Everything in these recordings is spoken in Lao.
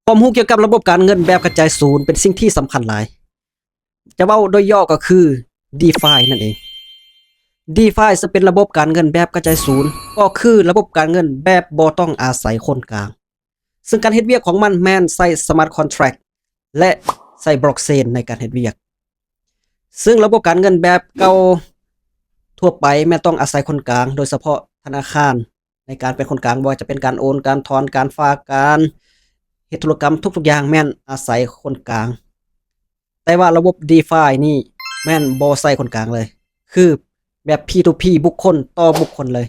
ຄວາມຮູ້ກ່ຽວກັບລະບົບການເງິນແບບກະຈາຍສູນເປັນສິ່ງທີ່ສຳຄັນຫຼາຍ. ຈະເວົ້າໂດຍຫຍໍ້ກໍຄື DeFi ນັ້ນເອງ. DeFi ເຊິ່ງເປັນລະບົບການເງິນແບບກະຈາຍສູນ ກໍຄືລະບົບການເງິນແບບບໍ່ຕ້ອງອາໄສຄົນກາງ. ເຊິ່ງການເຮັດວຽກຂອງມັນແມ່ນໃຊ້ Smart Contract ແລະ ໃຊ້ Blockchain ໃນການເຮັດວຽກ. ເຊິ່ງລະບົບການເງິນແບບເກົ່າທົ່ວໄປແມ່ນຕ້ອງອາໄສຄົນກາງ, ໂດຍສະເພາະທະນາຄານໃນການເປັນຄົນກາງ, ບໍ່ວ່າຈະເປັນການໂອນ, ການຖອນ, ການຝາກ, ການເຮັດທຸລະກຳ, ທຸກໆຢ່າງແມ່ນອາໄສຄົນກາງ. ແຕ່ວ່າລະບົບ DeFi ນີ້ແມ່ນບໍ່ໃຊ້ຄົນກາງເລີຍ, ຄືແບບ P to P ບຸກຄົນຕໍ່ບຸກຄົນເລີຍ.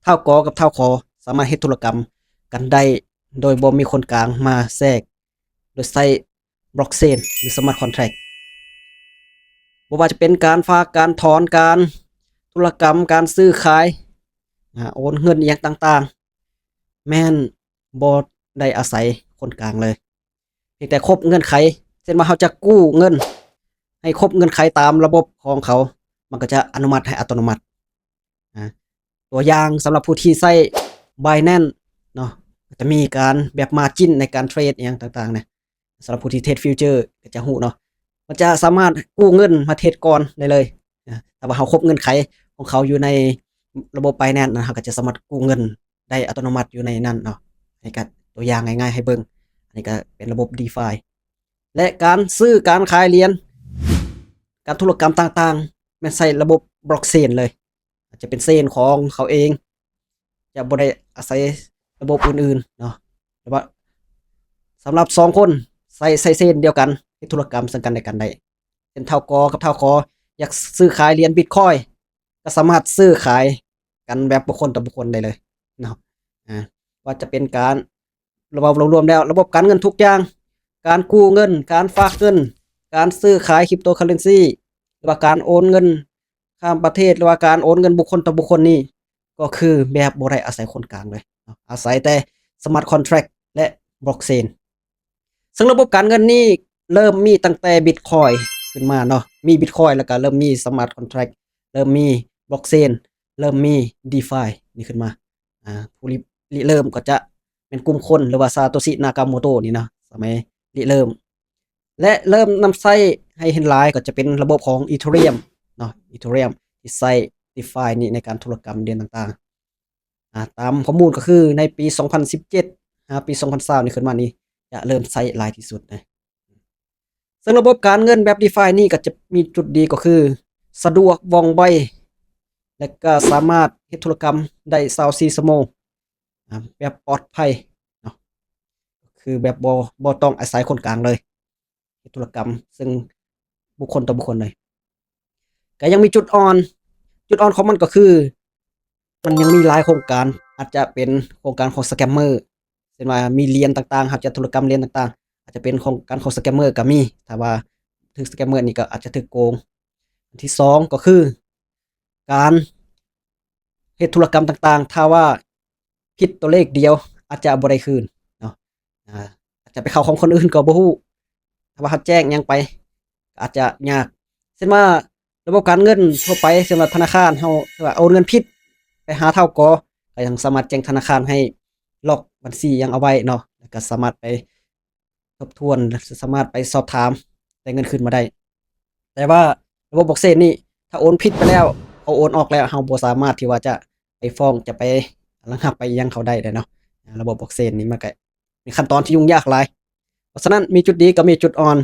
ທ້າວ ກ ກັບທ້າວ ຂ ສາມາດເຮັດທຸລະກຳກັນໄດ້ໂດຍບໍ່ມີຄົນກາງມາແຊກ ໂດຍໃຊ້ Blockchain ຫຼື Smart Contract. ບໍ່ວ່າຈະເປັນການຝາກ, ການຖອນ, ການທຸລະກຳ, ການຊື້ຂາຍ, ອາ, ໂອນເງິນອີ່ຫຍັງຕ່າງໆ ແມ່ນບໍ່ໄດ້ອາໄສຄົນກາງເລີຍ. ພຽງແຕ່ຄົບເງື່ອນໄຂ, ເຊັ່ນວ່າເຮົາຈະກູ້ເງິນໃຫ້ຄົບເງື່ອນໄຂຕາມລະບົບຂອງເຂົາ, ມັນກໍຈະອະນຸມັດໃຫ້ອັດຕະໂນມັດ. ອາ, ຕົວຢ່າງສຳລັບຜູ້ທີ່ໃຊ້ Binance ເນາະ, ກໍຈະມີການແບບ margin ໃນການເທຣດອີ່ຫຍັງຕ່າງໆນະ. ສຳລັບຜູ້ທີ່ເທຣດ future ກໍຈະຮູ້ເນາະ, ມັນຈະສາມາດກູ້ເງິນມາເທຣດກ່ອນໄດ້ເລີຍນະ. ຖ້າວ່າເຮົາຄົບເງື່ອນໄຂຂອງເຂົາຢູ່ໃນລະບົບ Binance ນະ, ເຮົາກໍຈະສາມາດກູ້ເງິນ ໄດ້ອັດຕະໂນມັດຢູ່ໃນນັ້ນເນາະ. ອັນນີ້ກໍຕົວຢ່າງງ່າຍໆໃຫ້ເບິ່ງ, ອັນນີ້ກໍເປັນລະບົບ DeFi ແລະ ການຊື້ການຂາຍຫຼຽນ, ການທຸລະກຳຕ່າງໆ ແມ່ນໃຊ້ລະບົບ Blockchain ເລີຍ, ອາດຈະເປັນ Chain ຂອງເຂົາເອງ, ຈະບໍ່ໄດ້ອາໄສລະບົບອື່ນໆເນາະ. ແຕ່ວ່າສຳລັບສອງຄົນໃຊ້, ໃຊ້ Chain ດຽວກັນ ເຮັດທຸລະກຳເຊິ່ງກັນແລະກັນໄດ້, ເຊັ່ນ ທ້າວ ກ ກັບທ້າວ ຂ ຢາກຊື້ຂາຍຫຼຽນ Bitcoin ກໍສາມາດຊື້ຂາຍກັນແບບບຸກຄົນຕໍ່ບຸກຄົນໄດ້ເລີຍເນາະ. ອາ, ວ່າຈະເປັນການ ເວົ້າລວມໆແລ້ວ ລະບົບການເງິນທຸກຢ່າງ, ການກູ້ເງິນ, ການຝາກເງິນ, ການຊື້ຂາຍ Cryptocurrency ຫຼືວ່າການໂອນເງິນຂ້າມປະເທດ ຫຼືວ່າການໂອນເງິນບຸກຄົນຕໍ່ບຸກຄົນນີ້ ກໍຄືແບບບໍ່ໄດ້ອາໄສຄົນກາງເລີຍເນາະ, ອາໄສແຕ່ Smart Contract ແລະ Blockchain. ເຊິ່ງລະບົບການເງິນນີ້ເລີ່ມມີຕັ້ງແຕ່ Bitcoin ຂຶ້ນມາເນາະ, ມີ Bitcoin ແລ້ວກໍເລີ່ມມີ Smart Contract, ເລີ່ມມີ Blockchain, ເລີ່ມມີ DeFi ນີ້ຂຶ້ນມາ. ອາ, ຜູ້ລິ, ລິເລີ່ມກໍຈະແມ່ນກຸ່ມຄົນ ຫຼືວ່າ Satoshi Nakamoto ນີ້ເນາະ, ສະໄໝລິເລີ່ມ ແລະ ເລີ່ມນຳໃຊ້ໃຫ້ເຫັນຫຼາຍກໍຈະເປັນລະບົບຂອງ Ethereum ເນາະ, Ethereum ທີ່ໃຊ້ DeFi ນີ້ໃນການທຸລະກຳຫຼຽນຕ່າງໆ. ອາ, ຕາມຂໍ້ມູນກໍຄືໃນປີສອງພັນສິບເຈັດຫາປີສອງພັນຊາວນີ້ຂຶ້ນມານີ້ ຈະເລີ່ມໃຊ້ຫຼາຍທີ່ສຸດນະ. ເຊິ່ງລະບົບການເງິນແບບ DeFi ນີ້ກໍຈະມີຈຸດດີກໍຄືສະດວກວ່ອງໄວ ແລະ ກໍສາມາດເຮັດທຸລະກຳໄດ້ຊາວສີ່ຊົ່ວໂມງ ອາ, ແບບປອດໄພເນາະ, ຄືແບບບໍ່, ບໍ່ຕ້ອງອາໄສຄົນກາງເລີຍ. ເຮັດທຸລະກຳເຊິ່ງບຸກຄົນຕໍ່ບຸກຄົນເລີຍ. ກໍຍັງມີຈຸດອ່ອນ, ຈຸດອ່ອນຂອງມັນກໍຄື ມັນຍັງມີຫຼາຍໂຄງການ, ອາດຈະເປັນໂຄງການຂອງສະແກມເມີ, ເຊັ່ນວ່າມີຫຼຽນຕ່າງໆ, ເຮົາຈະທຸລະກຳຫຼຽນຕ່າງໆ, ອາດຈະເປັນໂຄງການຂອງສະແກມເມີກໍມີ. ຖ້າວ່າຖືກສະແກມເມີນີ້ກໍອາດຈະຖືກໂກງ. ອັນທີສອງກໍຄື ການເຮັດທຸລະກຳຕ່າງໆ, ຖ້າວ່າຜິດຕົວເລກດຽວ ອາດຈະບໍ່ໄດ້ຄືນເນາະ, ອາ, ອາດຈະໄປເຂົ້າຂອງຄົນອື່ນກໍບໍ່ຮູ້. ຖ້າວ່າເຮົາແຈ້ງຫຍັງໄປ ອາດຈະຍາກ. ເຊັ່ນວ່າລະບົບການເງິນທົ່ວໄປ, ເຊັ່ນວ່າທະນາຄານເຮົາ, ຖ້າວ່າໂອນເງິນຜິດໄປຫາທ້າວ ກ ກໍຍັງສາມາດແຈ້ງທະນາຄານໃຫ້ລັອກບັນຊີຫຍັງເອົາໄວ້ເນາະ, ແລ້ວກໍສາມາດໄປ ທົບທວນ ແລະ ສາມາດໄປສອບຖາມໄດ້ເງິນຄືນມາໄດ້. ແຕ່ວ່າລະບົບບລັອກເຊນນີ້ ຖ້າໂອນຜິດໄປແລ້ວ, ເຂົາໂອນອອກແລ້ວ, ເຮົາບໍ່ສາມາດທີ່ວ່າຈະໄປຟ້ອງ, ຈະໄປລະງັບ, ໄປຫຍັງເຂົາໄດ້ເດ້ເນາະ. ລະບົບບລັອກເຊນນີ້ມັນກະມີຂັ້ນຕອນທີ່ຫຍຸ້ງຍາກຫຼາຍ. ເພາະສະນັ້ນ ມີຈຸດດີກໍມີຈຸດອ່ອນ,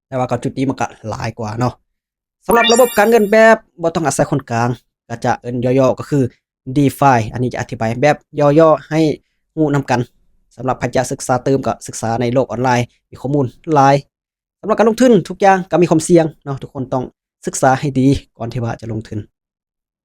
ແຕ່ວ່າກໍຈຸດດີມັນກະຫຼາຍກວ່າເນາະ. ສຳລັບລະບົບການເງິນແບບບໍ່ຕ້ອງອາໄສຄົນກາງ ກໍຈະເອີ້ນຫຍໍ້ໆກໍຄື DeFi. ອັນນີ້ຈະອະທິບາຍແບບຫຍໍ້ໆໃຫ້ຮູ້ນຳກັນ. ສຳລັບໃຜຈະສຶກສາຕື່ມ ກໍສຶກສາໃນໂລກອອນລາຍ ມີຂໍ້ມູນຫຼາຍ. ສຳລັບການລົງທຶນທຸກຢ່າງກໍມີຄວາມສ່ຽງເນາະ, ທຸກຄົນຕ້ອງສຶກສາໃຫ້ດີກ່ອນທີ່ວ່າຈະລົງທຶນ.